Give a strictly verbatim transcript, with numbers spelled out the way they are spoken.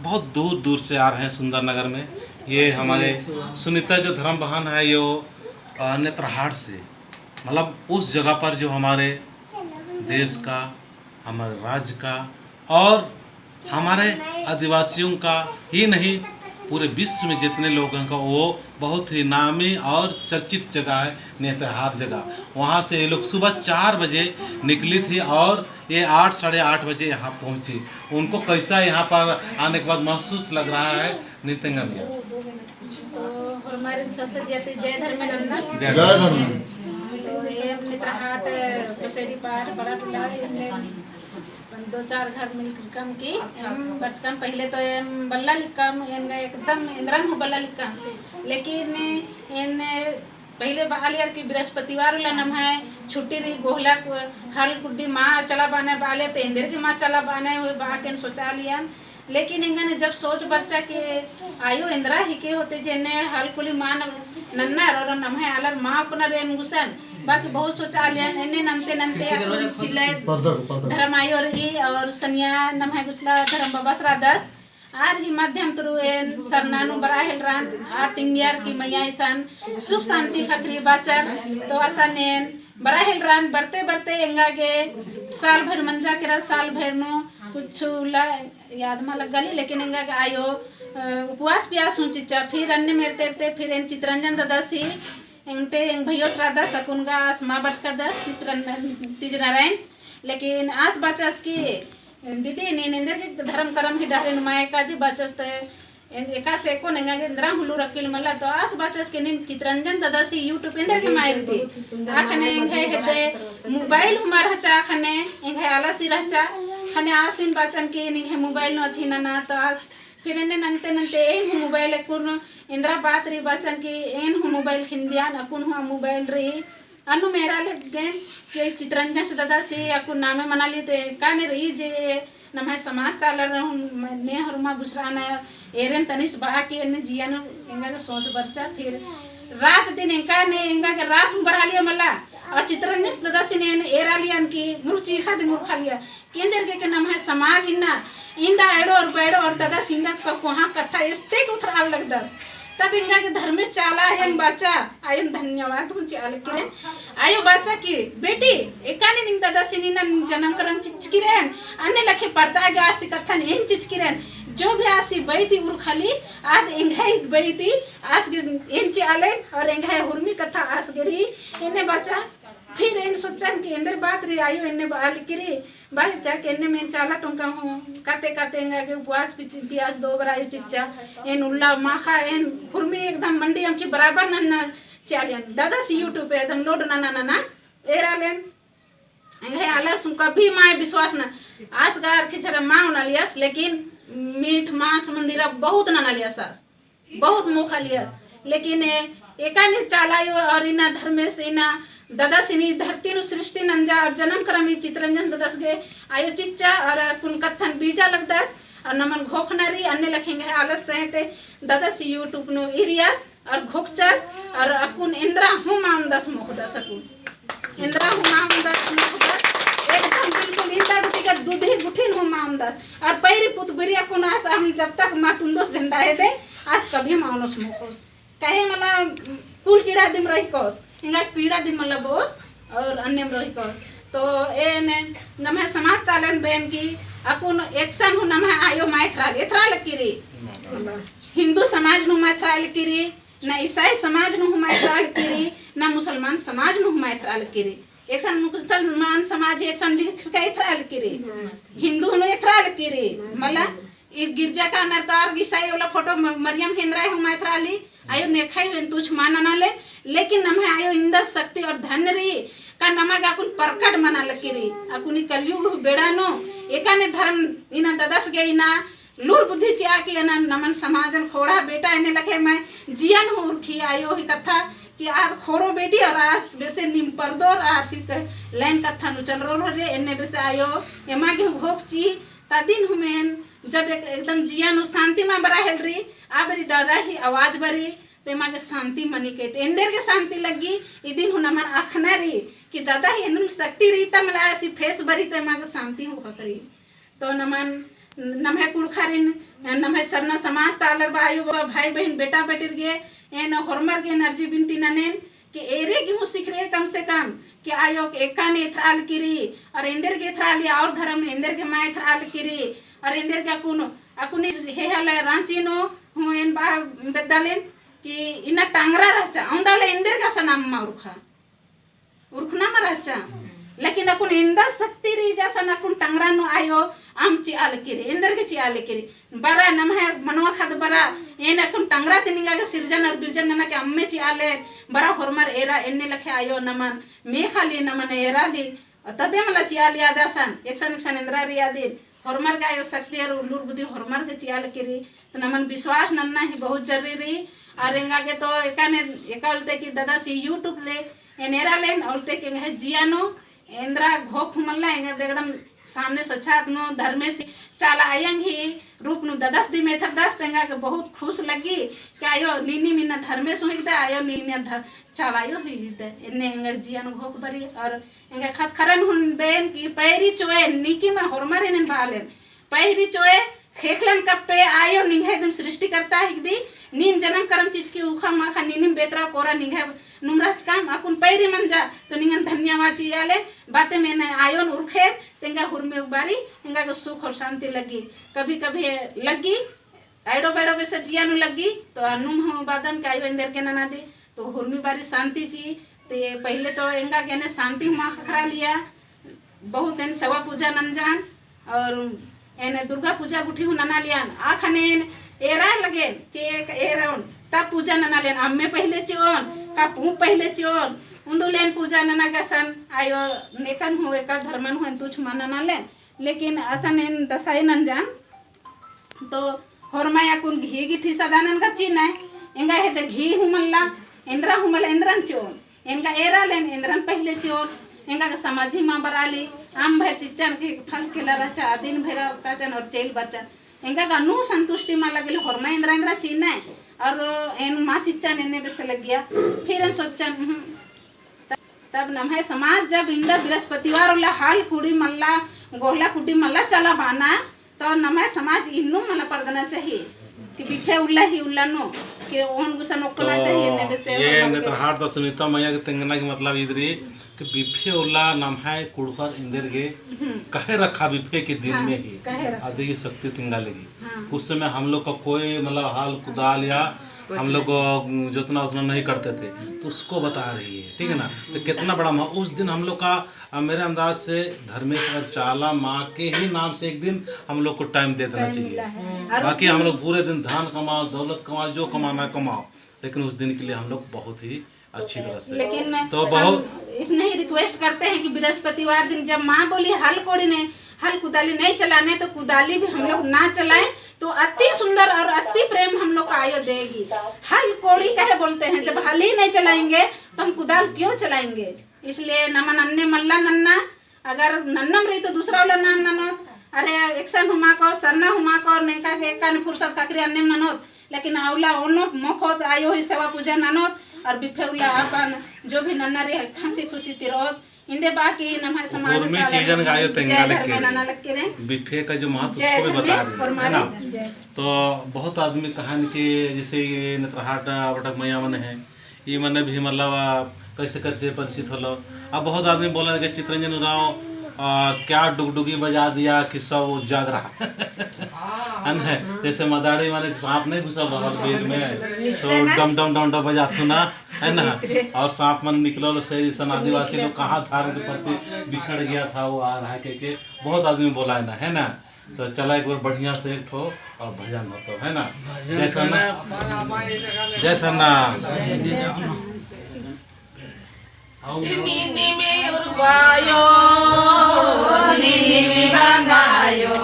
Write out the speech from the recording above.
बहुत दूर दूर से आ रहे हैं सुंदर नगर में। ये हमारे सुनीता जो धर्म बहन है, यो, अ, नेतरहाट से, मतलब उस जगह पर जो हमारे देश का, हमारे राज्य का और हमारे आदिवासियों का ही नहीं, पूरे विश्व में जितने लोग हैं का, वो बहुत ही नामी और चर्चित जगह है, नेतरहाट जगह। वहाँ से ये लोग सुबह चार बजे निकली थी और ये आठ, साढ़े आठ बजे यहाँ पहुँची। उनको कैसा यहाँ पर आने के बाद महसूस लग रहा है, नितेंगा भैया? तो हमारे सबसे ज्यादा जय धर्मेस नन्ना। जय जय धर्मेस। धर्मेस। तो ये नेतरहाट, पसेरी पार, बड़ा टोला, इन्ने दो चार घर मिलकम की एम बरचकम। पहले तो एम बल्ला लिक्कम, एन गा एकदम एन्दरन हूँ बल्ला लिक्कम, लेकिन एन पहिले बआलियर कि बृहस्पतिवार उल्ला नम्है छुट्टी रई, गोहला कु-, हल कुड्डी मा चला बअनय बआलियर, तो एन्देरगे मा चला बअनय, होय बआ के एन सोचालियन। लेकिन एंगन जब सोच बरचा कि आयो एन्दरा हिके होते जे एन्ने हल कुली मा न-, नन्नर और नम्है आलर मा अपनर एन गुसन, बाकी बहुत सोचालियन। एन्ने नन्ते नन्ते अक्कुन सिल्ला धर्म आयो रई और सनिया नम्है गुचला धर्म बबस रअदस। आर ही माध्यम तुरु एन सरना नू बरआ हेलरन, आर तिंगियर की मइय्याँ इसन सुख शांति ख़क्खरई बाचर, तो असन एन बरआ हेलरन। बरते बरते एंगा गे साल भर मंजा केरा, साल भर नू कुछ उल्ला याद मा लग्गाली, लेकिन एंगा गे आयो, अ, उपवास पियास हूँ चिच्चा। फिर अन्नेम एरते एरते फिर एन चितरंजन ददस ही, एंगटे एंग भइयोस रअदस, अक्कुन गा आस मा बरचकादस, चितरंजन तीजनारायणस, लेकिन आस बाचस की दीदी, नीन एन्देरगे धर्म करम ही डहरे नू मा एकादी बाचस ते, एन-, एकासे अक्कुन एंगा गे एन्दरा हूँ लूर अक्किल मल्ला, तो आस बाचस के नीन चितरंजन ददस ही YouTube एन्देरगे मा एरती। आखने एंग्है हेद्दे mobile हूँ मा रहचा, आखने एंग्है आलस ही रहचा, खने आसिन बाचन के निंग्है mobile नू अथि नना, तो आस फिर एन्ने नन्ते नन्ते एन हूँ mobile अक्कुन एन्दरा बात रई बाचन के एन हूँ mobile खिंदियान, अक्कुन हूँ mobile रई। अन्नुम एरा लग्गेन के चितरंजन ददस ही अक्कुन नामे मनाली ते काने रई जे नम्है समाज ता आलर हूँ ने होरमा बुझुरआ ना एरेन तनिस बआ के एन्ने जिया नू एंगा गे सोच बरचा। फिर रात दिन एंका ने एंगा गे रात हूँ बरआलिया मल्ला और चितरंजन ददस ही ने एरालियन की मुरुची खादी मुरखालिया। एन्देरगे के नम्है समाज इन्ना, इन्दा एड़ो और बैड़ो और ददस इन्दा क-, कोहाँ कत्था एस्ते के उथरआ लगदस। तब एंगा गे धर्मेस चाला आयन बाचा, आयन धन्यवाद हूँ चिआ लगी रई। आयो बाचा कि, "बेटी, एकाने निंग ददस इन्ना जनम करम चिचकी रई, अन्ने लेखे परदा गे आसी कत्थन एन चिचकी रई, जो भी आसी बई ती उरखाली, आद एंग्है बई ती आस गे एन चिआ लेन और एंग्है हुरमी कत्था आस गे रई," एन्ने बाचा। फिर एन सोचन कि एन्देर बात रई आयो एन्ने बआ लगी रई, बाचा के एन्ने मेन चाला टोंका हूँ, काते काते एंगा गे उपवास पिच-, पियास दो बरा आयो चिच्चा, एन उल्ला माखा, एन हुरमी एकदम मंडी अमखी बराबर नन्ना चिआलियन, ददस YouTube एकदम load नना नना, एरालेन, एंग्है आलस हूँ कभी माय विश्वास न, आस गा अरखी झरा मा ओनालियस, लेकिन मीठ मांस मंदिरा बहुत ननालियस आस। बहुत मोखालियस। लेकिन ए, एकाने चाला आयो और इन्ना धर्मेस इन्ना ददस इन्नी धरती नू सृष्टि नंजा और जनम करम ई चितरंजन ददस गे आयो चिच्चा और अक्कुन कत्थन बीजा लगदस और नमन घोखना रई अन्ने लेखे एंग्है आलस सहें ते ददस YouTube नू ईरियस और घोखचस और अक्कुन एन्दरा हूँ मा ओन्दस मोखदस अक्कुन। एन्दरा हूँ मा ओन्दस मोखदस, एकदम बिल्कुल इन्दा गुटी का दूधी गुठिन हूँ मा ओन्दस। और पैरी पुत बिरिया कुनास हम जब तक मा तुन्दोस झंडा हेद्दे, आस कभी मा ओनोस मोखोस। काहे मला कुल कीड़ा दिम रहिकोस, एंगा कीड़ा दिम मला बोस, और अन्नेम रहिकोस। तो एन नम्है समाज ता आलन बेन की अक्कुन एकसन हूँ नम्है आयो मा एथराल, एथराल किरी। हिन्दू समाज नू मा एथराल किरी, ना ईसाई समाज नू हूँ मा एथराल किरी, ना मुसलमान समाज नू हूँ मा एथराल किरी। एकसन मुसलमान समाज एकसन लिखरका एथराल किरी। हिन्दू नू एथराल किरी। मला ई गिरजा का नरतार ईसाई वाला फोटो म-, मरियम हेन्दरा हूँ मा एथराली। आयो नेखई वेन तुछ मा ननाले, लेकिन नम्है आयो इन्दा शक्ति और धन्य रई, का नमा गे अक्कुन प्रकट मना लगी रई। अक्कुन ई कलयुग बेड़ा नू, एकाने धर्म इन्ना ददस गे इन्ना लूर बुद्धि चिआ कि एना नमन समाजन खोड़ा बेटा एन्ने लखे मैं जियन हूँ उरखी आयो ही कत्था कि आद खोड़ो बेटी और आस बेसे नीम परदोर आर सिक लैन कत्था नू चलरोर होरे एन्ने बेसे आयो एमा गे हूँ घोख ची। ता दिन हूँ मेन जब एक, एकदम जिया नू शांति मा बरा हेलरी, आ बेरी दादा ही आवाज बरी, ते एमा गे शांति मनी के, ते एन्देर गे शांति लग्गी। इदिन हूँ नमन अखना रई कि दादा ही एन्देर शक्ति रई, ता मला आसी फेस बरी, तो एमा गे शांति हूँ ख़क्खरी। तो नमन नम्है कुँड़ुख़ारिन, नम्है सरना समाज ता आलर बा आयो बाबा, भाई बहिन, बेटा बेटिर गे, एन होरमर गे एन अर्जी बिनती ननेन कि एरे गे हूँ सिखरे कम से कम कि आयो एकाने एथरआ लगी रई, और एन्देर गे एथरआ लगी, और धर्म नू एन्देर गे मल एथरआ लगी रई, और एन्देर गे अक्कुन, अक्कुन हेहला राँची नू हूँ एन बा बेद्दालेन कि इन्ना टंगरा रहचा, औंदा वाला एन्देर गे असन अम्म उरखा। उरखना मल रहचा। लेकिन अक्कुन एन्दा शक्ति रई जे असन अक्कुन टंगरा नू आयो अम्म चिआ लगी रई, एन्देर गे चिआ लगी रई। बरा नम्है मनवा ख़द्द बरा, एन अक्कुन टंगरा ती निंगा गे सिरजन और बिरजन नना के अम्मे चिआ लेन, बरा होरमर एरा एन्ने लखे आयो नमन, मेख़ा लगी नमन एरा लगी, तबे मला चिआ लगी आद असन, एकसन एकसन एन्देर रई आदिन, होरमर गे आयो शक्ति और उल्लूर बुद्धि होरमर गे चिआ लगी रई। तो नमन विश्वास नन्ना ही बहुत जरूरी रई। और एंगा गे तो एकाने, एका उल्ला ती कि ददस YouTube ले एन एरा लेन, उल्ला ती कि एंग्है जिया नू एन्देर घोख मल्ला, एंगा एकदम सामने सछात नू धर्मेस चाला आयंग ही रूप नू ददस दिम एथरदस, तो एंगा गे बहुत खुश लग्गी कि आयो नीनिम इन्ना धर्मेस हूँ हिकदय, आयो नीनिम धर-, चाला आयो हूँ हिकदय। एन्ने एंगा जिया नू घोख बरई और एंगा ख़द्द ख़र्रन हूँ बेन कि पैरी चोए, नीकी मा होरमर एन्ने बालेन। पैरी चोए, ख़ेख़लन कप्पे आयो निंग्है दिम सृष्टिकर्ता हिकदी, नीन जनम करम चिचकी उख़ा माख़ा नीनिम बेतरा कोरा निंग्है नुम रहचकम, अक्कुन पैरी मंजा, तो निंगन धन्यवाद चिआ लेन, बातेम एन आयोन उरखेन, तो एंगा हुरमी बारी, एंगा गे सुख और शांति लग्गी। कभी कभी लग्गी, एड़ो बेड़ो बेसे जिया नू लग्गी, तो नुम हूँ बादम कि आयो एन्देर गे ननादी, तो हुरमी बारी शांति चिई। ते पहिले तो एंगा गे एन्ने शांति हूँ मल ख़क्खरा लिया, बहुत एन सेवा पूजा नंजान, और एन दुर्गा पूजा गुट्ठी हूँ नना लियान। आ ख़ने एन एरा लगेन कि एक एरोन तब पूजा नना लेन, अम्मे पहिले चिओन, का पू पहिले चिओन, उन्दुल एन पूजा नना गे असन आयो नेकन हूँ, एका धर्मन हूँ एन तुछ मल नना लेन। लेकिन असन एन दसाई नंजान, तो होरमर अक्कुन घी गिट्ठी सदानन गा चिअनय, एंगा हेद्दे घी हूँ मल्ला, एन्देर हूँ मल्ला, एन्देरन चिओन, एंगा एरा लेन, एन्देरन पहिले चिओन, एंगा गे समझी मल बरआ लगी, अम्म भर चिच्चन कि फल केला रहचा, अदिन भर रहचन और चइल बरचन, एंगा गे अन्नु संतुष्टि मल लग्गी, होरमर एन्देर एन्देर चिअनय, और एन मल चिच्चन एन्ने बेसे लग्गिया, फिर एन सोच्चन, हम्म, तब नम्है समाज जब इन्दा बृहस्पतिवार उल्ला हल कोड़ी मल्ला, गोहला कुड्डी मल्ला चला बअना, तो नम्है समाज इन्नु मला परदना चाहिए कि बिफे उल्ला ही उल्ला नू कि ओन गुसन ओक्कना तो चाहिए, ने बेसे ये होरमर गे। नेतरहाट ता सुनीता मइया के तेंगना के मतलब इद रई कि बिफे उल्ला नम्है कुँड़ुख़र एन्देर गे हम्म। कहे रखा बिफे के दिन हाँ, में ही कहे रखा। आदि की शक्ति तिंगा लगी। हाँ। उस समय हम लोग का कोई मतलब हल कुदाल या हम लोग को जोतना उतना नहीं करते थे, तो उसको बता रही है, ठीक है ना? तो कितना बड़ा महा-, उस दिन हम लोग का, अ, मेरे अंदाज से धर्मेस और चाला माँ के ही नाम से एक दिन हम लोग को टाइम दे देना टाइम चाहिए। मिला है। हम्म। और बाकी उस दिन हम लोग पूरे दिन धन कमाओ, दौलत कमाओ, जो कमाना कमाओ, लेकिन उस दिन के लिए हम लोग बहुत ही अच्छी तरह से। लेकिन तो हम बहुत इतना ही रिक्वेस्ट करते हैं कि बृहस्पतिवार दिन जब माँ बोली हल कोड़ी नहीं, हल कुदाली नहीं चलाने, तो कुदाली भी हम लोग ना चलाएं, तो अति सुंदर और अति प्रेम हम लोग का आयो देगी। हल कोड़ी काहे बोलते हैं? जब हल ही नहीं चलाएंगे, तो हम कुदाल क्यों चलाएंगे? इसलिए नमन अन्ने मल्ला नन्ना, अगर नन्नम रई तो दूसरा उल्ला नाम ननोत। अरे एकसन हुमा को, सरना हुमा को, नेंका के एकाने फुर्सत ख़क्खरी अन्नेम ननोत। लेकिन आ उल्ला ओनोत मोख़ोत आयो ही सेवा पूजा ननोत और बिफे उल्ला अपन जो भी नन्ना रई हँसी खुशी ती रओत। इन्दे बाकी नम्है समाज उर्मी ता चीजन गा आयो तेंगा जय धर्मे लक्की नना लक्की रई। बिफे का जो महत्व जय उसको भी धर्मे बता रही है, है ना? जय। तो बहुत आदमी कहन कि जैसे ये नेतरहाट बटक मइया मन है, ई मने भी मतलब, आ, कैसे कैसे परिचित होलो। अब बहुत आदमी बोलन कि चितरंजन उराँव, आ, क्या डुगडुगी बजा दिया कि सब जाग रहा। है ना? जैसे मदारी मने साँप नहीं घुसल रहा बेल में, तो डम डम डम डम बजाथू ना, है ना? और साँप मन निकलो से जैसन आदिवासी लोग कहाँ धार्मिक पति बिछड़ गया था, वो आ रहा है कह के बहुत आदमी बोला है ना, है ना? तो चला एक बार बढ़िया से एक ठो और भजन होतो, है ना? भजन जय सरना। जय सरना। नीनी में उर्वायो, नीनी में बंगायो।